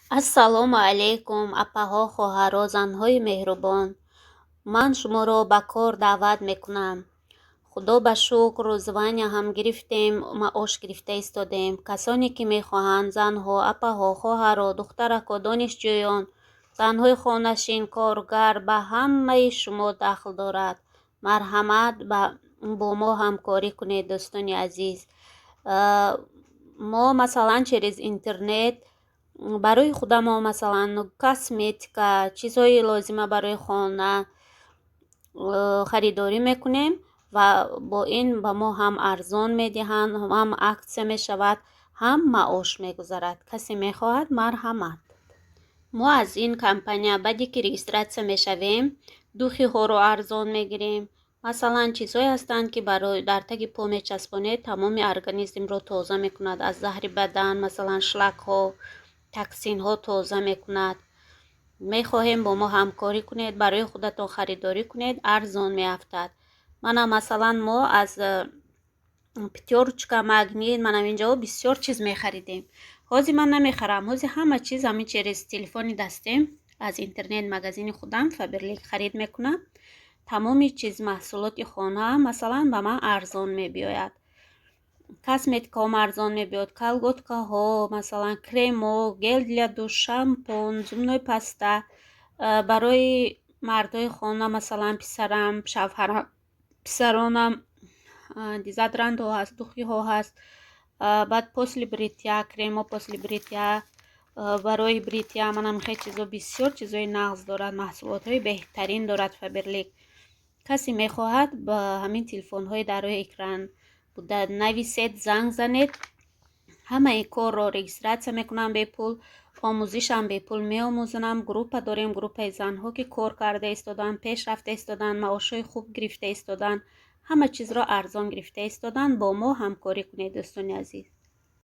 Ассалому алайкум, апаҳо, хоҳаро, занҳои меҳрубон. Ман шуморо ба кор даъват мекунам. Худо ба шукр, звания ҳам гирифтем, маош гирифта истодем. Касоне ки мехоҳанд, занҳо, апаҳо, хоҳаро, духтарако, донишҷӯён, занҳои хонашин, коргар, ба ҳамаи шумо дахл дорад. Марҳамат, бо мо ҳамкорӣ кунед, дӯстони азиз. Мо, масалан, через интернет барои худамон, масалан, косметика, чизҳои лозима барои хона харидорӣ мекунем ва бо ин ба мо ҳам арзон медиҳанд, ҳам акция мешавад, ҳам маош мегузарад. Касе мехоҳад, марҳамат. Мо аз ин компания, баъде ки регистрация мешавем, духиҳоро арзон мегирем. Масалан, чизҳое ҳастанд, ки барои дар таги по мечаспонед, тамоми организмро тоза мекунад аз заҳри бадан, масалан, шлакҳо, токсинҳо тоза мекунад. Мехоҳем, бо мо ҳамкорӣ кунед, барои худатон харидорӣ кунед, арзон меафтад. Мана, масалан, мо аз Пятёрочка, Магнит, манам инҷо бисёр чиз мехаридем. Ҳозир ман намехарам. Ҳозир ҳама чиз ҳамин через телефони дастем, аз интернет магазини худам, Фаберлик, харид мекунам. Тамоми чиз, маҳсулоти хона, масалан, ба ман арзон мебиёяд. Косметикаҳом арзон мебиёд, колготкаҳо, масалан, кремо, гель для душ, шампун, зубной паста. Барои мардҳои хона, масалан, писарам, шавҳарам, писаронам дезодорантҳо ҳаст, духиҳо ҳаст. Баъд после бритья, кремо после бритья, барои бритья, манам хеле чизо, бисёр чизои нағз дорад, маҳсулотҳои беҳтарин дорад Фаберлик. Касе мехоҳад, ба ҳамин телефонҳои дар рӯи экран буда нависед, занг занед. Ҳамаи корро регистрация мекунам бепул, омӯзишам бепул меомӯзонам. Группа дорем, группаи занҳо, ки кор карда истоданд, пеш рафта истоданд, маошҳои хуб гирифта истоданд, ҳама чизро арзон гирифта истоданд. Бо мо ҳамкорӣ кунед, дӯстони азиз.